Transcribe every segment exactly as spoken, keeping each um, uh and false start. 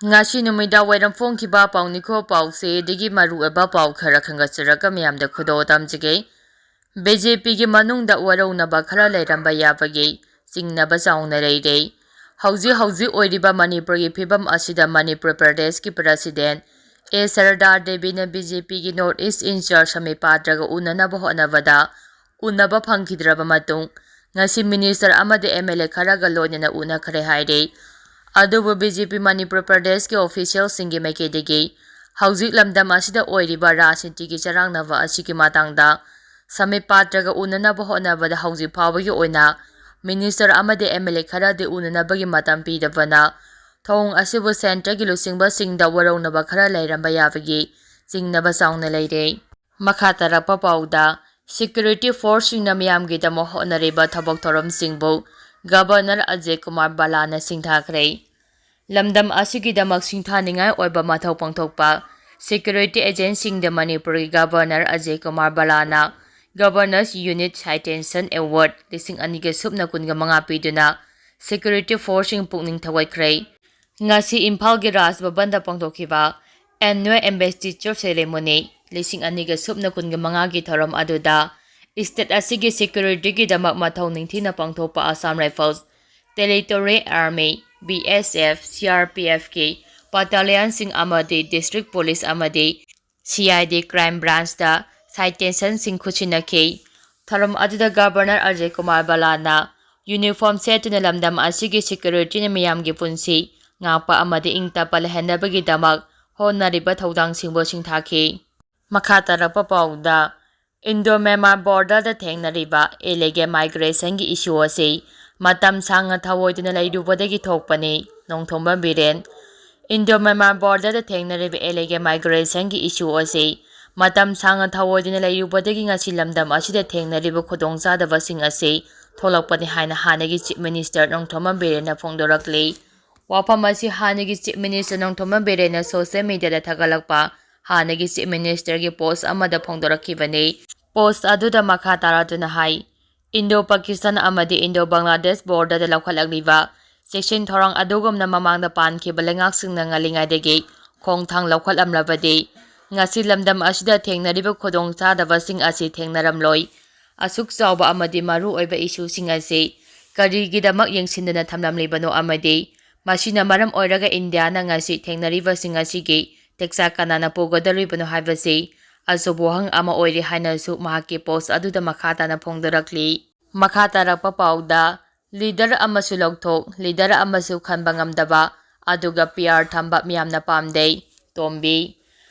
ꯉꯁꯤ ꯅꯨꯃꯤꯗꯥꯡ ꯋꯥꯏꯔꯝ ꯐꯣꯡꯈꯤꯕ ꯄꯥꯎ ꯅꯤꯈꯣ ꯄꯥꯎꯆꯦꯗꯒꯤ ꯃꯔꯨꯑꯣꯏꯕ ꯄꯥꯎ ꯈꯔ ꯈꯟꯒꯠꯆꯔꯒ ꯃꯌꯥꯝꯗ ꯈꯨꯗꯣꯜ ꯇꯝꯖꯒꯦ꯫ ꯕꯤ ꯖꯦ ꯄꯤꯒꯤ ꯃꯅꯨꯡꯗ ꯋꯥꯔꯧꯅꯕ ꯈꯔ ꯂꯩꯔꯝꯕ ꯌꯥꯕꯒꯤ ꯆꯤꯡꯅꯕ ꯆꯥꯎꯅ ꯂꯩꯔꯦ꯫ ꯍꯧꯖꯤꯛ ꯍꯧꯖꯤꯛ ꯑꯣꯏꯔꯤꯕ ꯃꯅꯤꯄꯨꯔꯒꯤ ꯐꯤꯕꯝ ꯑꯁꯤꯗ ꯃꯅꯤꯄꯨꯔ ꯄ꯭ꯔꯗꯦꯁꯀꯤ ꯄ꯭ꯔꯁꯤꯗꯦꯟ ꯑꯦ ꯁꯔꯗꯥ ꯗꯦꯕꯤꯅ ꯕꯤ ꯖꯦ ꯄꯤꯒꯤ ꯅꯣꯔꯠ ꯏꯁ ꯏꯟꯆꯥꯔꯖ ꯁꯃꯤꯠ ꯄꯥꯇ꯭ꯔꯒ ꯎꯅꯅꯕ ꯍꯣꯠꯅꯕꯗ ꯎꯅꯕ ꯐꯪꯈꯤꯗ꯭ꯔꯕ ꯃꯇꯨꯡ, ꯉꯁꯤ ꯃꯤꯅꯤꯁꯇꯔ ꯑꯃꯗꯤ ꯑꯦꯝ ꯑꯦꯜ ꯑꯦ ꯈꯔꯒ ꯂꯣꯏꯅꯅ ꯎꯅꯈ꯭ꯔꯦ ꯍꯥꯏꯔꯦ꯫ ꯑꯗꯨꯕꯨ ꯕꯤ ꯖꯦ ꯄꯤ ꯃꯅꯤꯄꯨꯔ ꯄ꯭ꯔꯗꯦꯁꯀꯤ ꯑꯣꯐꯤꯁꯤꯌꯦꯜꯁꯤꯡꯒꯤ ꯃꯥꯏꯀꯩꯗꯒꯤ ꯍꯧꯖꯤꯛ ꯂꯝꯗꯝ ꯑꯁꯤꯗ ꯑꯣꯏꯔꯤꯕ ꯔꯥꯖꯅꯤꯇꯤꯒꯤ ꯆꯔꯥꯡꯅꯕ ꯑꯁꯤꯒꯤ ꯃꯇꯥꯡꯗ ꯁꯃꯤꯠ ꯄꯥꯇ꯭ꯔꯒ ꯎꯅꯅꯕ ꯍꯣꯠꯅꯕꯗ ꯍꯧꯖꯤꯛ ꯐꯥꯎꯕꯒꯤ ꯑꯣꯏꯅ ꯃꯤꯅꯤꯁꯇꯔ ꯑꯃꯗꯤ ꯑꯦꯝ ꯑꯦꯜ ꯑꯦ ꯈꯔꯗꯤ ꯎꯅꯅꯕꯒꯤ ꯃꯇꯝ ꯄꯤꯗꯕꯅ ꯊꯧꯑꯣꯡ ꯑꯁꯤꯕꯨ ꯁꯦꯟꯇꯔꯒꯤ ꯂꯨꯆꯤꯡꯕꯁꯤꯡꯗ ꯋꯥꯔꯧꯅꯕ ꯈꯔ ꯂꯩꯔꯝꯕ ꯌꯥꯕꯒꯤ ꯆꯤꯡꯅꯕ ꯆꯥꯎꯅ ꯂꯩꯔꯦ꯫ ꯃꯈꯥ ꯇꯥꯔꯛꯄ ꯄꯥꯎꯗ, ꯁꯦꯀ꯭ꯌꯨꯔꯤꯇꯤ ꯐꯣꯔꯁꯁꯤꯡꯅ ꯃꯤꯌꯥꯝꯒꯤꯗꯃꯛ ꯍꯣꯠꯅꯔꯤꯕ ꯊꯕꯛ ꯊꯧꯔꯝꯁꯤꯡꯕꯨ ꯒꯕꯔꯅꯔ ꯑꯖꯌ ꯀꯨꯃꯥꯔ ꯕꯂꯥꯅ ꯁꯤꯡꯊꯥꯈ꯭ꯔꯦ꯫ ꯂꯝꯗꯝ ꯑꯁꯤꯒꯤꯗꯃꯛ ꯁꯤꯡꯊꯥꯅꯤꯡꯉꯥꯏ ꯑꯣꯏꯕ ꯃꯊꯧ ꯄꯥꯡꯊꯣꯛꯄ ꯁꯦꯀ꯭ꯌꯨꯔꯤꯇꯤ ꯑꯦꯖꯦꯟꯁꯤꯡꯗ ꯃꯅꯤꯄꯨꯔꯒꯤ governor Ajay Kumar ꯕꯂꯥꯅ ꯒꯕꯔꯅꯔꯁ unit ꯁꯥꯏꯇꯦꯟꯁꯟ award ꯂꯤꯁꯤꯡ ꯑꯅꯤꯒ ꯁꯨꯞꯅ ꯀꯨꯟꯒ ꯃꯉꯥ ꯄꯤꯗꯨꯅ ꯁꯦꯀ꯭ꯌꯨꯔꯤꯇꯤ ꯐꯣꯔꯁꯁꯤꯡ ꯄꯨꯛꯅꯤꯡ ꯊꯧꯒꯠꯈ꯭ꯔꯦ꯫ ꯉꯁꯤ ꯏꯝꯐꯥꯜꯒꯤ ꯔꯥꯖ ꯚꯕꯟꯗ ꯄꯥꯡꯊꯣꯛꯈꯤꯕ ꯑꯦꯅꯨꯋꯦꯜ ꯏꯟꯚꯦꯁꯇꯤꯆꯔ ꯁꯦꯔꯦꯃꯣꯅꯤ ꯂꯤꯁꯤꯡ ꯑꯅꯤꯒ ꯁꯨꯞꯅ ꯀꯨꯟꯒ ꯃꯉꯥꯒꯤ ꯊꯧꯔꯝ ꯑꯗꯨꯗ ꯏꯁꯇꯦꯠ ꯑꯁꯤꯒꯤ ꯁꯦꯀ꯭ꯌꯨꯔꯤꯇꯤꯒꯤꯗꯃꯛ ꯃꯊꯧ ꯅꯤꯡꯊꯤꯅ ꯄꯥꯡꯊꯣꯛꯄ Assam rifles, territory army, B S F, C R P ꯑꯦꯐꯀꯤ ꯕꯠꯇꯥꯂꯤꯌꯟꯁꯤꯡ ꯑꯃꯗꯤ ꯗꯤꯁꯇ꯭ꯔꯤꯛ ꯄꯨꯂꯤꯁ ꯑꯃꯗꯤ ꯁꯤ ꯑꯥꯏ ꯗꯤ ꯀ꯭ꯔꯥꯏꯝ ꯕ꯭ꯔꯥꯟꯁꯇ ꯁꯥꯏꯇꯦꯟꯁꯟꯁꯤꯡ ꯈꯨꯠꯁꯤꯟꯅꯈꯤ꯫ ꯊꯧꯔꯝ ꯑꯗꯨꯗ ꯒꯕꯔꯅꯔ ꯑꯖꯌ ꯀꯨꯃꯥꯔ ꯕꯂꯥꯅ ꯌꯨꯅꯤꯐꯣꯔꯝ ꯁꯦꯠꯇꯨꯅ ꯂꯝꯗꯝ ꯑꯁꯤꯒꯤ ꯁꯦꯀ꯭ꯌꯨꯔꯤꯇꯤꯅ ꯃꯤꯌꯥꯝꯒꯤ ꯄꯨꯟꯁꯤ ꯉꯥꯛꯄ ꯑꯃꯗꯤ ꯏꯪ ꯇꯞꯄ ꯂꯩꯍꯟꯅꯕꯒꯤꯗꯃꯛ ꯍꯣꯠꯅꯔꯤꯕ ꯊꯧꯗꯥꯡꯁꯤꯡꯕꯨ ꯁꯤꯡꯊꯥꯈꯤ꯫ ꯃꯈꯥ ꯇꯥꯔꯛꯄ ꯄꯥꯎꯗ, ꯏꯟꯗꯣ ꯃ꯭ꯌꯥꯟꯃꯥꯔ ꯕꯣꯔꯗꯔꯗ ꯊꯦꯡꯅꯔꯤꯕ ꯏꯂꯤꯒꯦꯜ ꯃꯥꯏꯒ꯭ꯔꯦꯁꯟꯒꯤ ꯏꯁꯨ ꯑꯁꯤ ꯃꯇꯝ ꯁꯥꯡꯅ ꯊꯧꯑꯣꯏꯗꯅ ꯂꯩꯔꯨꯕꯗꯒꯤ ꯊꯣꯛꯄꯅꯤ, ꯅꯣꯡꯊꯣꯝꯕꯝ ꯕꯤꯔꯦꯟ꯫ ꯏꯟꯗꯣ ꯃ꯭ꯌꯥꯟꯃꯥꯔ ꯕꯣꯔꯗꯔꯗ ꯊꯦꯡꯅꯔꯤꯕ ꯏꯂꯤꯒꯦꯜ ꯃꯥꯏꯒ꯭ꯔꯦꯁꯟꯒꯤ ꯏꯁꯨ ꯑꯁꯤ ꯃꯇꯝ ꯁꯥꯡꯅ ꯊꯧꯑꯣꯏꯗꯅ ꯂꯩꯔꯨꯕꯗꯒꯤ ꯉꯁꯤ ꯂꯝꯗꯝ ꯑꯁꯤꯗ ꯊꯦꯡꯅꯔꯤꯕ ꯈꯨꯗꯣꯡꯆꯥꯗꯕꯁꯤꯡ ꯑꯁꯤ ꯊꯣꯛꯂꯛꯄꯅꯤ ꯍꯥꯏꯅ ꯍꯥꯟꯅꯒꯤ ꯆꯤꯐ ꯃꯤꯅꯤꯁꯇꯔ ꯅꯣꯡꯊꯣꯝꯕꯝ ꯕꯤꯔꯦꯟꯅ ꯐꯣꯡꯗꯣꯔꯛꯂꯤ꯫ ꯋꯥꯐꯝ ꯑꯁꯤ ꯍꯥꯟꯅꯒꯤ ꯆꯤꯐ ꯃꯤꯅꯤꯁꯇꯔ ꯅꯣꯡꯊꯣꯝꯕꯝ ꯕꯤꯔꯦꯟꯅ ꯁꯣꯁꯤꯌꯦꯜ ꯃꯤꯗꯤꯌꯥꯗ ꯊꯥꯒꯠꯂꯛꯄ ꯍꯥꯟꯅꯒꯤ ꯆꯤꯐ ꯃꯤꯅꯤꯁꯇꯔꯒꯤ ꯄꯣꯁ ꯑꯃꯗ ꯐꯣꯡꯗꯣꯔꯛꯈꯤꯕꯅꯤ꯫ ꯄꯣꯁ ꯑꯗꯨꯗ ꯃꯈꯥ ꯇꯥꯔꯗꯨꯅ ꯍꯥꯏ, ꯏꯟꯗꯣ ꯄꯥꯀꯤꯁꯇꯥꯟ ꯑꯃꯗꯤ ꯏꯟꯗꯣ ꯕꯪꯒ꯭ꯂꯥꯗꯦꯁ ꯕꯣꯔꯗꯔꯗ ꯂꯧꯈꯠꯂꯛꯂꯤꯕ ꯆꯦꯛꯁꯤꯟ ꯊꯧꯔꯥꯡ ꯑꯗꯨꯒꯨꯝꯅ ꯃꯃꯥꯡꯗ ꯄꯥꯟꯈꯤꯕ ꯂꯩꯉꯥꯛꯁꯤꯡꯅ ꯉꯜꯂꯤꯉꯩꯗꯒꯤ ꯈꯣꯡꯊꯥꯡ ꯂꯧꯈꯠꯂꯝꯂꯕꯗꯤ, ꯉꯁꯤ ꯂꯝꯗꯝ ꯑꯁꯤꯗ ꯊꯦꯡꯅꯔꯤꯕ ꯈꯨꯗꯣꯡꯆꯥꯗꯕꯁꯤꯡ ꯑꯁꯤ ꯊꯦꯡꯅꯔꯝꯂꯣꯏ꯫ ꯑꯁꯨꯛ ꯆꯥꯎꯕ ꯑꯃꯗꯤ ꯃꯔꯨ ꯑꯣꯏꯕ ꯏꯁꯨꯁꯤꯡ ꯑꯁꯤ ꯀꯔꯤꯒꯤꯗꯃꯛ ꯌꯦꯡꯁꯤꯟꯗꯅ ꯊꯝꯂꯝꯂꯤꯕꯅꯣ ꯑꯃꯗꯤ ꯃꯁꯤꯅ ꯃꯔꯝ ꯑꯣꯏꯔꯒ ꯏꯟꯗꯤꯌꯥꯅ ꯉꯁꯤ ꯊꯦꯡꯅꯔꯤꯕꯁꯤꯡ ꯑꯁꯤꯒꯤ ꯇꯦꯛꯆꯥ ꯀꯅꯥꯅ ꯄꯨꯒꯗꯧꯔꯤꯕꯅꯣ ꯍꯥꯏꯕꯁꯤ ꯑꯆꯧꯕ ꯋꯥꯍꯪ ꯑꯃ ꯑꯣꯏꯔꯤ ꯍꯥꯏꯅꯁꯨ ꯃꯍꯥꯛꯀꯤ ꯄꯣꯁ ꯑꯗꯨꯗ ꯃꯈꯥ ꯇꯥꯅ ꯐꯣꯡꯗꯣꯔꯛꯂꯤ꯫ ꯃꯈꯥ ꯇꯥꯔꯛꯄ ꯄꯥꯎꯗ, ꯂꯤꯗꯔ ꯑꯃꯁꯨ ꯂꯧꯊꯣꯛ, ꯂꯤꯗꯔ ꯑꯃꯁꯨ ꯈꯟꯕ ꯉꯝꯗꯕ, ꯑꯗꯨꯒ ꯄꯤ ꯑꯥꯔ ꯊꯝꯕ ꯃꯤꯌꯥꯝꯅ ꯄꯥꯝꯗꯦ꯫ ꯇꯣꯝꯕꯤ꯫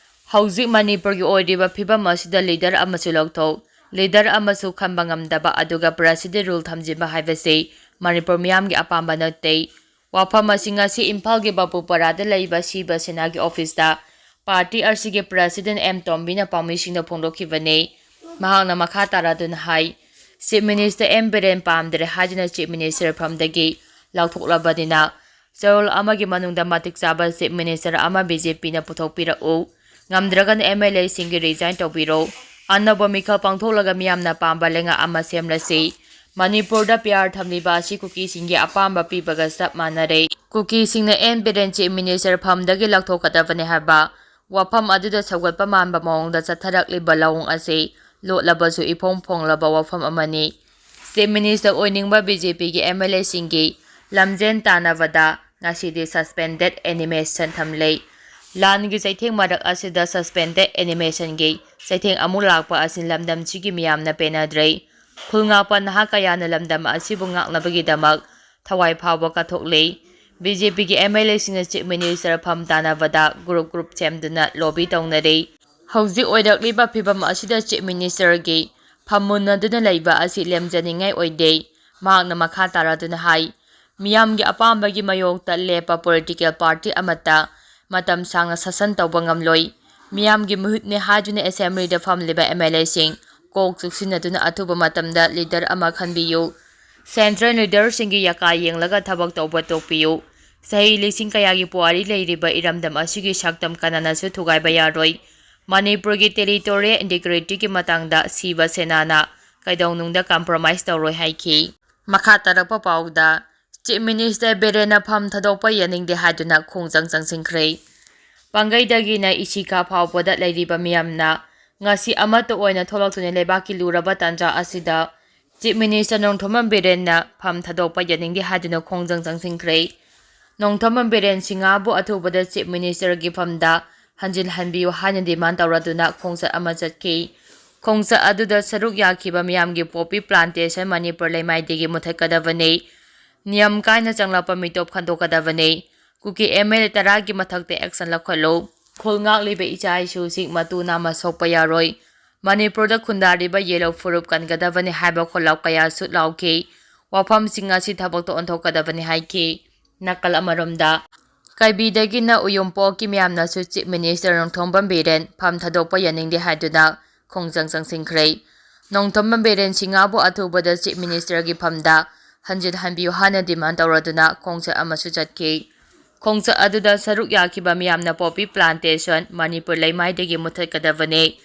ꯍꯧꯖꯤꯛ ꯃꯅꯤꯄꯨꯔꯒꯤ ꯑꯣꯏꯔꯤꯕ ꯐꯤꯕꯝ ꯑꯁꯤꯗ ꯂꯤꯗꯔ ꯑꯃꯁꯨ ꯂꯧꯊꯣꯛ, ꯂꯤꯗꯔ ꯑꯃꯁꯨ ꯈꯟꯕ ꯉꯝꯗꯕ, ꯑꯗꯨꯒ ꯄ꯭ꯔꯁꯤꯗꯦꯟ ꯔꯨꯜ ꯊꯝꯖꯤꯟꯕ ꯍꯥꯏꯕꯁꯤ ꯃꯅꯤꯄꯨꯔ ꯃꯤꯌꯥꯝꯒꯤ ꯑꯄꯥꯝꯕ ꯅꯠꯇꯦ꯫ ꯋꯥꯐꯝ ꯑꯁꯤ ꯉꯁꯤ ꯏꯝꯐꯥꯜꯒꯤ ꯕꯥꯄꯨꯄꯥꯔꯥꯗ ꯂꯩꯕ ꯁꯤꯕ ꯁꯦꯅꯥꯒꯤ ꯑꯣꯐꯤꯁꯇ ꯄꯥꯔꯇꯤ ꯑꯁꯤꯒꯤ ꯄ꯭ꯔꯁꯤꯗꯦꯟ ꯑꯦꯝ ꯇꯣꯝꯕꯤꯅ ꯄꯥꯎꯃꯤꯁꯤꯡꯗ ꯐꯣꯡꯗꯣꯛꯈꯤꯕꯅꯤ꯫ ꯃꯍꯥꯛꯅ ꯃꯈꯥ ꯇꯥꯔꯗꯨꯅ ꯍꯥꯏ, ꯆꯤꯐ ꯃꯤꯅꯤꯁꯇꯔ ꯑꯦꯝ ꯕꯤꯔꯦꯟ ꯄꯥꯝꯗ꯭ꯔꯦ ꯍꯥꯏꯗꯨꯅ ꯆꯤꯐ ꯃꯤꯅꯤꯁꯇꯔ ꯐꯝꯗꯒꯤ ꯂꯧꯊꯣꯛꯂꯕꯅꯤꯅ, ꯆꯌꯣꯜ ꯑꯃꯒꯤ ꯃꯅꯨꯡꯗ ꯃꯇꯤꯛ ꯆꯥꯕ ꯆꯤꯐ ꯃꯤꯅꯤꯁꯇꯔ ꯑꯃ ꯕꯤ ꯖꯦ ꯄꯤꯅ ꯄꯨꯊꯣꯛꯄꯤꯔꯛꯎ꯫ ꯉꯝꯗ꯭ꯔꯒꯅ ꯑꯦꯝ ꯑꯦꯜ ꯑꯦꯁꯤꯡꯒꯤ ꯔꯤꯖꯥꯏꯟ ꯇꯧꯕꯤꯔꯣ꯫ ꯑꯅꯧꯕ ꯃꯤꯈꯜ ꯄꯥꯡꯊꯣꯛꯂꯒ ꯃꯤꯌꯥꯝꯅ ꯄꯥꯝꯕ ꯂꯩꯉꯥꯛ ꯑꯃ ꯁꯦꯝꯂꯁꯤ꯫ ꯃꯅꯤꯄꯨꯔꯗ ꯄꯤ ꯑꯥꯔ ꯊꯝꯂꯤꯕ ꯑꯁꯤ ꯀꯨꯀꯤꯁꯤꯡꯒꯤ ꯑꯄꯥꯝꯕ ꯄꯤꯕꯒ ꯆꯞ ꯃꯥꯟꯅꯔꯦ꯫ ꯀꯨꯀꯤꯁꯤꯡꯅ ꯑꯦꯟ ꯕꯤꯔꯦꯟ ꯆꯤꯐ ꯃꯤꯅꯤꯁꯇꯔ ꯐꯝꯗꯒꯤ ꯂꯧꯊꯣꯛꯀꯗꯕꯅꯤ ꯍꯥꯏꯕ ꯋꯥꯐꯝ ꯑꯗꯨꯗ ꯁꯧꯒꯠꯄ ꯃꯥꯟꯕ ꯃꯑꯣꯡꯗ ꯆꯠꯊꯔꯛꯂꯤꯕ ꯂꯧꯑꯣꯡ ꯑꯁꯤ ꯂꯣꯠꯂꯕꯁꯨ ꯏꯐꯣꯡ ꯐꯣꯡꯂꯕ ꯋꯥꯐꯝ ꯑꯃꯅꯤ꯫ ꯆꯤꯐ ꯃꯤꯅꯤꯁꯇꯔ ꯑꯣꯏꯅꯤꯡꯕ ꯕꯤ ꯖꯦ ꯄꯤꯒꯤ ꯑꯦꯝ ꯑꯦꯜ ꯑꯦꯁꯤꯡꯒꯤ ꯂꯝꯖꯦꯟ ꯇꯥꯟꯅꯕꯗ ꯉꯁꯤꯗꯤ ꯁꯁꯄꯦꯟꯗꯦꯠ ꯑꯦꯅꯤꯃꯦꯁꯟ ꯊꯝꯂꯦ꯫ ꯂꯥꯟꯒꯤ ꯆꯩꯊꯦꯡ ꯃꯔꯛ ꯑꯁꯤꯗ ꯁꯁꯄꯦꯟꯗꯦꯠ ꯑꯦꯅꯤꯃꯦꯁꯟꯒꯤ ꯆꯩꯊꯦꯡ ꯑꯃꯨꯛ ꯂꯥꯛꯄ ꯑꯁꯤ ꯂꯝꯗꯝꯁꯤꯒꯤ ꯃꯤꯌꯥꯝꯅ ꯄꯦꯟꯅꯗ꯭ꯔꯦ꯫ ꯈꯨꯜ ꯉꯥꯛꯄ ꯅꯍꯥ ꯀꯌꯥꯅ ꯂꯝꯗꯝ ꯑꯁꯤꯕꯨ ꯉꯥꯛꯅꯕꯒꯤꯗꯃꯛ ꯊꯋꯥꯏ ꯐꯥꯎꯕ ꯀꯠꯊꯣꯛꯂꯤ꯫ ꯕꯤ ꯖꯦ ꯄꯤꯒꯤ ꯑꯦꯝ ꯑꯦꯜ ꯑꯦꯁꯤꯡꯅ ꯆꯤꯐ ꯃꯤꯅꯤꯁꯇꯔ ꯐꯝ ꯇꯥꯟꯅꯕꯗ ꯒ꯭ꯔꯨꯞ ꯒ꯭ꯔꯨꯞ ꯁꯦꯝꯗꯨꯅ ꯂꯣꯕꯤ ꯇꯧꯅꯔꯤ꯫ ꯍꯧꯖꯤꯛ ꯑꯣꯏꯔꯛꯂꯤꯕ ꯐꯤꯕꯝ ꯑꯁꯤꯗ ꯆꯤꯐ ꯃꯤꯅꯤꯁꯇꯔꯒꯤ ꯐꯝ ꯃꯨꯟꯅꯗꯨꯅ ꯂꯩꯕ ꯑꯁꯤ ꯂꯦꯝꯖꯅꯤꯡꯉꯥꯏ ꯑꯣꯏꯗꯦ꯫ ꯃꯍꯥꯛꯅ ꯃꯈꯥ ꯇꯥꯔꯗꯨꯅ ꯍꯥꯏ, ꯃꯤꯌꯥꯝꯒꯤ ꯑꯄꯥꯝꯕꯒꯤ ꯃꯥꯌꯣꯛꯇ ꯂꯦꯞꯄ ꯄꯣꯂꯤꯇꯤꯀꯦꯜ ꯄꯥꯔꯇꯤ ꯑꯃꯠꯇ ꯃꯇꯝ ꯁꯥꯡꯅ ꯁꯥꯁꯟ ꯇꯧꯕ ꯉꯝꯂꯣꯏ꯫ ꯃꯤꯌꯥꯝꯒꯤ ꯃꯤꯍꯨꯠꯅꯤ ꯍꯥꯏꯗꯨꯅ ꯑꯦꯁꯦꯝꯕ꯭ꯂꯤꯗ ꯐꯝꯂꯤꯕ ꯑꯦꯝ ꯑꯦꯜ ꯑꯦꯁꯤꯡ ꯀꯣꯛ ꯆꯨꯛꯁꯤꯟꯅꯗꯨꯅ ꯑꯊꯨꯕ ꯃꯇꯝꯗ ꯂꯤꯗꯔ ꯑꯃ ꯈꯟꯕꯤꯌꯨ꯫ ꯁꯦꯟꯇ꯭ꯔꯦꯜ ꯂꯤꯗꯔꯁꯤꯡꯒꯤ ꯌꯥꯀꯥ ꯌꯦꯡꯂꯒ ꯊꯕꯛ ꯇꯧꯕ ꯇꯣꯛꯄꯤꯌꯨ꯫ ꯆꯍꯤ ꯂꯤꯁꯤꯡ ꯀꯌꯥꯒꯤ ꯄꯨꯋꯥꯔꯤ ꯂꯩꯔꯤꯕ ꯏꯔꯝꯗꯝ ꯑꯁꯤꯒꯤ ꯁꯛꯇꯝ ꯀꯅꯥꯅꯁꯨ ꯊꯨꯒꯥꯏꯕ ꯌꯥꯔꯣꯏ꯫ ꯃꯅꯤꯄꯨꯔꯒꯤ ꯇꯦꯔꯤꯇꯣꯔꯤꯌꯦꯜ ꯏꯟꯇꯤꯒ꯭ꯔꯤꯇꯤꯒꯤ ꯃꯇꯥꯡꯗ ꯁꯤꯕ ꯁꯦꯅꯥꯅ ꯀꯩꯗꯧꯅꯨꯡꯗ ꯀꯝꯄ꯭ꯔꯣꯃꯥꯏꯁ ꯇꯧꯔꯣꯏ ꯍꯥꯏꯈꯤ꯫ ꯃꯈꯥ ꯇꯥꯔꯛꯄ ꯄꯥꯎꯗ, ꯆꯤꯐ ꯃꯤꯅꯤꯁꯇꯔ ꯕꯤꯔꯦꯟꯅ ꯐꯝ ꯊꯥꯗꯣꯛꯄ ꯌꯥꯅꯤꯡꯗꯦ ꯍꯥꯏꯗꯨꯅ ꯈꯣꯡꯖꯪ ꯆꯪꯁꯤꯟꯈ꯭ꯔꯦ꯫ ꯄꯥꯡꯒꯩꯗꯒꯤꯅ ꯏꯁꯤꯀꯥ ꯐꯥꯎꯕꯗ ꯂꯩꯔꯤꯕ ꯃꯤꯌꯥꯝꯅ ꯉꯁꯤ ꯑꯃꯠꯇ ꯑꯣꯏꯅ ꯊꯣꯛꯂꯛꯇꯨꯅ ꯂꯩꯕꯥꯛꯀꯤ ꯂꯨꯔꯕ ꯇꯥꯟꯖꯥ ꯑꯁꯤꯗ ꯆꯤꯐ ꯃꯤꯅꯤꯁꯇꯔ ꯅꯣꯡꯊꯣꯝꯕꯝ ꯕꯤꯔꯦꯟꯅ ꯐꯝ ꯊꯥꯗꯣꯛꯄ ꯌꯥꯅꯤꯡꯗꯦ ꯍꯥꯏꯗꯨꯅ ꯈꯣꯡꯖꯪ ꯆꯪꯁꯤꯟꯈ꯭ꯔꯦ꯫ ꯅꯣꯡꯊꯣꯝꯕꯝ ꯕꯤꯔꯦꯟ ꯁꯤꯡꯍꯕꯨ ꯑꯊꯨꯕꯗ ꯆꯤꯐ ꯃꯤꯅꯤꯁꯇꯔꯒꯤ ꯐꯝꯗ ꯍꯟꯖꯤꯜꯍꯟꯕꯤꯌꯨ ꯍꯥꯏꯅ ꯗꯤꯃꯥꯟ ꯇꯧꯔꯗꯨꯅ ꯈꯣꯡꯆꯠ ꯑꯃ ꯆꯠꯈꯤ꯫ ꯈꯣꯡꯆꯠ ꯑꯗꯨꯗ ꯁꯔꯨꯛ ꯌꯥꯈꯤꯕ ꯃꯤꯌꯥꯝꯒꯤ ꯄꯣꯄꯤ ꯄ꯭ꯂꯥꯟꯇꯦꯁꯟ ꯃꯅꯤꯄꯨꯔ ꯂꯩꯃꯥꯏꯗꯒꯤ ꯃꯨꯊꯠꯀꯗꯕꯅꯤ꯫ ꯅꯤꯌꯝ ꯀꯥꯏꯅ ꯆꯪꯂꯛꯄ ꯃꯤꯇꯣꯞ ꯈꯟꯗꯣꯛꯀꯗꯕꯅꯤ꯫ ꯀꯨꯀꯤ ꯑꯦꯝ ꯑꯦꯜ ꯑꯦ ꯇꯔꯥꯒꯤ ꯃꯊꯛꯇ ꯑꯦꯛꯁꯟ ꯂꯧꯈꯠꯂꯨ꯫ ꯈꯨꯜ ꯉꯥꯛꯂꯤꯕ ꯏꯆꯥ ꯏꯁꯨꯁꯤꯡ ꯃꯇꯨ ꯅꯥꯝꯃ ꯁꯣꯛꯄ ꯌꯥꯔꯣꯏ꯫ ꯃꯅꯤꯄꯨꯔꯗ ꯈꯨꯟꯗꯥꯔꯤꯕ ꯌꯦꯂꯧ ꯐꯨꯔꯨꯞ ꯀꯟꯒꯗꯕꯅꯤ ꯍꯥꯏꯕ ꯈꯣꯜꯂꯥꯎ ꯀꯌꯥꯁꯨ ꯂꯥꯎꯈꯤ꯫ ꯋꯥꯐꯝꯁꯤꯡ ꯑꯁꯤ ꯊꯕꯛꯇ ꯑꯣꯟꯊꯣꯛꯀꯗꯕꯅꯤ ꯍꯥꯏꯈꯤ꯫ ꯅꯥꯀꯜ ꯑꯃꯔꯣꯝꯗ, ꯀꯩꯕꯤꯗꯒꯤꯅ ꯎꯌꯨꯝꯄꯣꯛꯀꯤ ꯃꯤꯌꯥꯝꯅꯁꯨ ꯆꯤꯐ ꯃꯤꯅꯤꯁꯇꯔ ꯅꯣꯡꯊꯣꯝꯕꯝ ꯕꯤꯔꯦꯟ ꯐꯝ ꯊꯥꯗꯣꯛꯄ ꯌꯥꯅꯤꯡꯗꯦ ꯍꯥꯏꯗꯨꯅ ꯈꯣꯡꯖꯪ ꯆꯪꯁꯤꯟꯈ꯭ꯔꯦ꯫ ꯅꯣꯡꯊꯣꯝꯕꯝ ꯕꯤꯔꯦꯟ ꯁꯤꯡꯍꯕꯨ ꯑꯊꯨꯕꯗ ꯆꯤꯐ ꯃꯤꯅꯤꯁꯇꯔꯒꯤ ꯐꯝꯗ ꯍꯟꯖꯤꯜꯍꯟꯕꯤꯌꯨ ꯍꯥꯏꯅ ꯗꯤꯃꯥꯟ ꯇꯧꯔꯗꯨꯅ ꯈꯣꯡꯆꯠ ꯑꯃꯁꯨ ꯆꯠꯈꯤ꯫ ꯈꯣꯡꯆꯠ ꯑꯗꯨꯗ ꯁꯔꯨꯛ ꯌꯥꯈꯤꯕ ꯃꯤꯌꯥꯝꯅ ꯄꯣꯄꯤ ꯄ꯭ꯂꯥꯟꯇꯦꯁꯟ ꯃꯅꯤꯄꯨꯔ ꯂꯩꯃꯥꯏꯗꯒꯤ ꯃꯨꯊꯠꯀꯗꯕꯅꯤ꯫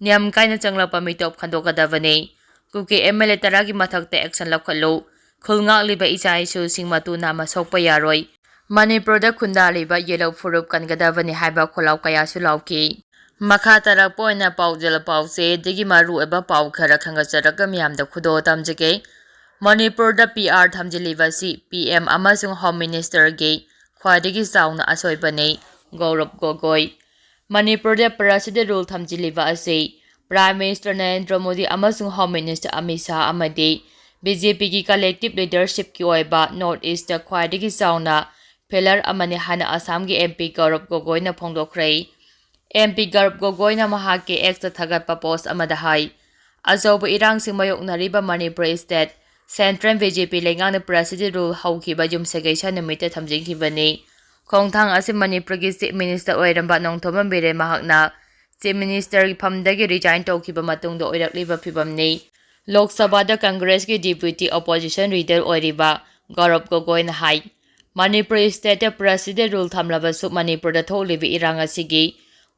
ꯅꯤꯌꯝ ꯀꯥꯏꯅ ꯆꯪꯂꯛꯄ ꯃꯤꯇꯣꯞ ꯈꯟꯗꯣꯛꯀꯗꯕꯅꯤ꯫ ꯀꯨꯀꯤ ꯑꯦꯝ ꯑꯦꯜ ꯑꯦ ꯇꯔꯥꯒꯤ ꯃꯊꯛꯇ ꯑꯦꯛꯁꯟ ꯂꯧꯈꯠꯂꯨ꯫ ꯈꯨꯜ ꯉꯥꯛꯂꯤꯕ ꯏꯆꯥ ꯏꯁꯨꯁꯤꯡ ꯃꯇꯨ ꯅꯥꯝꯃ ꯁꯣꯛꯄ ꯌꯥꯔꯣꯏ꯫ ꯃꯅꯤꯄꯨꯔꯗ ꯈꯨꯟꯗꯥꯔꯤꯕ ꯌꯦꯂꯧ ꯐꯨꯔꯨꯞ ꯀꯟꯒꯗꯕꯅꯤ ꯍꯥꯏꯕ ꯈꯣꯜꯂꯥꯎ ꯀꯌꯥꯁꯨ ꯂꯥꯎꯈꯤ꯫ ꯃꯈꯥ ꯇꯥꯔꯛꯄ ꯑꯣꯏꯅ ꯄꯥꯎꯖꯦꯜ ꯄꯥꯎꯆꯦꯗꯒꯤ ꯃꯔꯨꯑꯣꯏꯕ ꯄꯥꯎ ꯈꯔ ꯈꯟꯒꯠꯆꯔꯒ ꯃꯤꯌꯥꯝꯗ ꯈꯨꯗꯣꯜ ꯇꯝꯖꯒꯦ꯫ ꯃꯅꯤꯄꯨꯔꯗ ꯄꯤ ꯑꯥꯔ ꯊꯝꯖꯤꯜꯂꯤꯕ ꯑꯁꯤ ꯄꯤ ꯑꯦꯝ ꯑꯃꯁꯨꯡ ꯍꯣꯝ ꯃꯤꯅꯤꯁꯇꯔꯒꯤ ꯈ꯭ꯋꯥꯏꯗꯒꯤ ꯆꯥꯎꯅ ꯑꯁꯣꯏꯕꯅꯤ, ꯒꯧꯔꯕ ꯒꯣꯒꯣꯏ꯫ ꯃꯅꯤꯄꯨꯔꯗ ꯄ꯭ꯔꯦꯁꯤꯗꯦꯟ ꯔꯨꯜ ꯊꯝꯖꯤꯜꯂꯤꯕ ꯑꯁꯤ ꯄ꯭ꯔꯥꯏꯝ ꯃꯤꯅꯤꯁꯇꯔ ꯅꯔꯦꯟꯗ꯭ꯔ ꯃꯣꯗꯤ ꯑꯃꯁꯨꯡ ꯍꯣꯝ ꯃꯤꯅꯤꯁꯇꯔ ꯑꯃꯤꯠ ꯁꯥꯍ ꯑꯃꯗꯤ ꯕꯤ ꯖꯦ ꯄꯤꯒꯤ ꯀꯂꯦꯛꯇꯤꯞ ꯂꯤꯗꯔꯁꯤꯞꯀꯤ ꯑꯣꯏꯕ ꯅꯣꯔꯠ ꯏꯁꯇ ꯈ꯭ꯋꯥꯏꯗꯒꯤ ꯆꯥꯎꯅ ꯐꯦꯂꯔ ꯑꯃꯅꯤ ꯍꯥꯏꯅ ꯑꯁꯥꯝꯒꯤ ꯑꯦꯝ ꯄꯤ ꯒꯧꯔꯕ ꯒꯣꯒꯣꯏꯅ ꯐꯣꯡꯗꯣꯛꯈ꯭ꯔꯦ꯫ ꯑꯦꯝ ꯄꯤ ꯒꯧꯔꯕ ꯒꯣꯒꯣꯏꯅ ꯃꯍꯥꯛꯀꯤ ꯑꯦꯛꯁꯇ ꯊꯥꯒꯠꯄ ꯄꯣꯁ ꯑꯃꯗ ꯍꯥꯏ, ꯑꯆꯧꯕ ꯏꯔꯥꯡꯁꯤꯡ ꯃꯥꯌꯣꯛꯅꯔꯤꯕ Manipur state, central B J P ꯂꯩꯉꯥꯛꯅ ꯄ꯭ꯔꯦꯁꯤꯗꯦꯟ ꯔꯨꯜ ꯍꯧꯈꯤꯕ ꯌꯨꯝꯁꯀꯩꯁ ꯅꯨꯃꯤꯠꯇ ꯊꯝꯖꯤꯟꯈꯤꯕꯅꯤ꯫ ꯈꯣꯡꯊꯥꯡ ꯑꯁꯤ ꯃꯅꯤꯄꯨꯔꯒꯤ ꯆꯤꯐ ꯃꯤꯅꯤꯁꯇꯔ ꯑꯣꯏꯔꯝꯕ ꯅꯣꯡꯊꯣꯝꯕꯝ ꯕꯤꯔꯦꯟ ꯃꯍꯥꯛꯅ ꯆꯤꯐ ꯃꯤꯅꯤꯁꯇꯔꯒꯤ ꯐꯝꯗꯒꯤ ꯔꯤꯖꯥꯏꯟ ꯇꯧꯈꯤꯕ ꯃꯇꯨꯡꯗ ꯑꯣꯏꯔꯛꯂꯤꯕ ꯐꯤꯚꯝꯅꯤ꯫ ꯂꯣꯛ ꯁꯚꯥꯗ ꯀꯪꯒ꯭ꯔꯦꯁꯀꯤ ꯗꯤꯄ꯭ꯌꯨꯇꯤ ꯑꯣꯄꯣꯖꯤꯁꯟ ꯂꯤꯗꯔ ꯑꯣꯏꯔꯤꯕ ꯒꯧꯔꯕ ꯒꯣꯒꯣꯏꯅ ꯍꯥꯏ, ꯃꯅꯤꯄꯨꯔ ꯁ꯭ꯇꯦꯠꯇ ꯄ꯭ꯔꯦꯁꯤꯗꯦꯟ ꯔꯨꯜ ꯊꯝꯂꯕꯁꯨ ꯃꯅꯤꯄꯨꯔꯗ ꯊꯣꯛꯂꯤꯕ ꯏꯔꯥꯡ ꯑꯁꯤꯒꯤ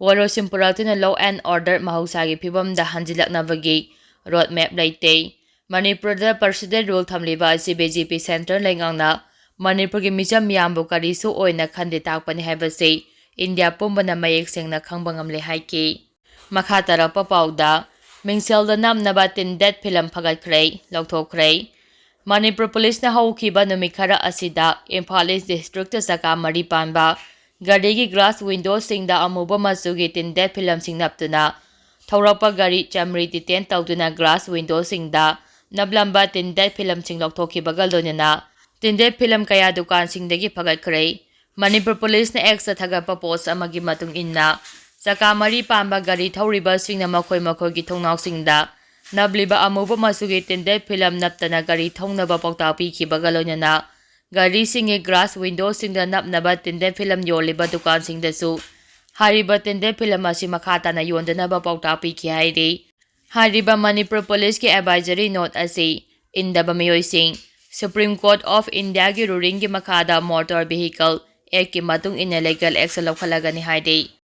ꯋꯥꯔꯣꯏꯁꯤꯟ ꯄꯨꯔꯛꯇꯨꯅ law and order ꯃꯍꯧꯁꯥꯒꯤ ꯐꯤꯚꯝꯗ ꯍꯟꯖꯤꯜꯂꯛꯅꯕꯒꯤ ꯔꯣꯗ ꯃꯦꯞ ꯂꯩꯇꯦ꯫ ꯃꯅꯤꯄꯨꯔꯗ ꯄ꯭ꯔꯦꯁꯤꯗꯦꯟ ꯔꯨꯜ ꯊꯝꯂꯤꯕ ꯑꯁꯤ ꯕꯤ ꯖꯦ ꯄꯤ ꯁꯦꯟꯇ꯭ꯔꯦꯜ ꯂꯩꯉꯥꯛꯅ ꯃꯅꯤꯄꯨꯔꯒꯤ ꯃꯤꯆꯝ ꯃꯤꯌꯥꯝꯕꯨ ꯀꯔꯤꯁꯨ ꯑꯣꯏꯅ ꯈꯟꯗꯦ ꯇꯥꯛꯄꯅꯤ ꯍꯥꯏꯕꯁꯤ ꯏꯟꯗꯤꯌꯥ ꯄꯨꯝꯕꯅ ꯃꯌꯦꯛ ꯁꯦꯡꯅ ꯈꯪꯕ ꯉꯝꯂꯦ ꯍꯥꯏꯈꯤ꯫ ꯃꯈꯥ ꯇꯥꯔꯛꯄ ꯄꯥꯎꯗ, ꯃꯤꯡꯁꯦꯜꯗ ꯅꯝꯅꯕ ꯇꯤꯟꯗꯦꯠ ꯐꯤꯂꯝ ꯐꯒꯠꯈ꯭ꯔꯦ, ꯂꯧꯊꯣꯛꯈ꯭ꯔꯦ꯫ ꯃꯅꯤꯄꯨꯔ ꯄꯨꯂꯤꯁꯅ ꯍꯧꯈꯤꯕ ꯅꯨꯃꯤꯠ ꯈꯔ ꯑꯁꯤꯗ ꯏꯝꯐꯥꯜ ꯏꯁ ꯗꯤꯁꯇ꯭ꯔꯤꯛꯇ ꯆꯀꯥ ꯃꯔꯤ ꯄꯥꯟꯕ ꯒꯥꯔꯤꯒꯤ ꯒ꯭ꯂꯥꯁ ꯋꯤꯟꯗꯣꯁꯤꯡꯗ ꯑꯃꯨꯕ ꯃꯆꯨꯒꯤ ꯇꯤꯟꯗꯦꯠ ꯐꯤꯂꯝꯁꯤꯡ ꯅꯞꯇꯨꯅ ꯊꯧꯔꯛꯄ ꯒꯥꯔꯤ ꯆꯥꯃꯔꯤ ꯗꯤꯇꯦꯟ ꯇꯧꯗꯨꯅ ꯒ꯭ꯂꯥꯁ ꯋꯤꯟꯗꯣꯁꯤꯡꯗ ꯅꯞꯂꯝꯕ ꯇꯤꯟꯗꯦꯠ ꯐꯤꯂꯝꯁꯤꯡ ꯂꯧꯊꯣꯛꯈꯤꯕꯒ ꯂꯣꯏꯅꯅ ꯇꯤꯟꯗꯦꯠ ꯐꯤꯂꯝ ꯀꯌꯥ ꯗꯨꯀꯥꯟꯁꯤꯡꯗꯒꯤ ꯐꯒꯠꯈ꯭ꯔꯦ꯫ ꯃꯅꯤꯄꯨꯔ ꯄꯨꯂꯤꯁꯅ ꯑꯦꯛꯁꯇ ꯊꯥꯒꯠꯄ ꯄꯣꯁ ꯑꯃꯒꯤ ꯃꯇꯨꯡ ꯏꯟꯅ, ꯆꯀꯥ ꯃꯔꯤ ꯄꯥꯟꯕ ꯒꯥꯔꯤ ꯊꯧꯔꯤꯕꯁꯤꯡꯅ ꯃꯈꯣꯏ ꯃꯈꯣꯏꯒꯤ ꯊꯣꯡꯅꯥꯎꯁꯤꯡꯗ ꯅꯞꯂꯤꯕ ꯑꯃꯨꯕ ꯃꯆꯨꯒꯤ ꯇꯤꯟꯗꯦꯠ ꯐꯤꯂꯝ ꯅꯞꯇꯅ ꯒꯥꯔꯤ ꯊꯧꯅꯕ ꯄꯥꯎꯇꯥꯛ ꯄꯤꯈꯤꯕꯒ ꯂꯣꯏꯅꯅ ꯒꯥꯔꯤꯁꯤꯡꯒꯤ ꯒ꯭ꯂꯥꯁ ꯋꯤꯟꯗꯣꯁꯤꯡꯗ ꯅꯞꯅꯕ ꯇꯤꯟꯗꯦꯠ ꯐꯤꯂꯝ ꯌꯣꯜꯂꯤꯕ ꯗꯨꯀꯥꯟꯁꯤꯡꯗꯁꯨ ꯍꯥꯏꯔꯤꯕ ꯇꯤꯟꯗꯦꯠ ꯐꯤꯂꯝ ꯑꯁꯤ ꯃꯈꯥ ꯇꯥꯅ ꯌꯣꯟꯗꯅꯕ ꯄꯥꯎꯇꯥꯛ ꯄꯤꯈꯤ ꯍꯥꯏꯔꯤ꯫ ꯍꯥꯏꯔꯤꯕ ꯃꯅꯤꯄꯨꯔ ꯄꯨꯂꯤꯁꯀꯤ ꯑꯦꯗꯚꯥꯏꯖꯔꯤ ꯅꯣꯠ ꯑꯁꯤ ꯏꯟꯗꯕ ꯃꯤꯑꯣꯏꯁꯤꯡ, ꯁꯨꯄ꯭ꯔꯤꯝ ꯀꯣꯔꯠ ꯑꯣꯐ ꯏꯟꯗꯤꯌꯥꯒꯤ ꯔꯨꯂꯤꯡꯒꯤ ꯃꯈꯥꯗ ꯃꯣꯇꯣꯔ ꯚꯤꯍꯤꯀꯜ ꯑꯦꯛꯀꯤ ꯃꯇꯨꯡ ꯏꯟꯅ ꯂꯤꯒꯦꯜ ꯑꯦꯛꯁꯟ ꯂꯧꯈꯠꯂꯒꯅꯤ ꯍꯥꯏꯔꯤ꯫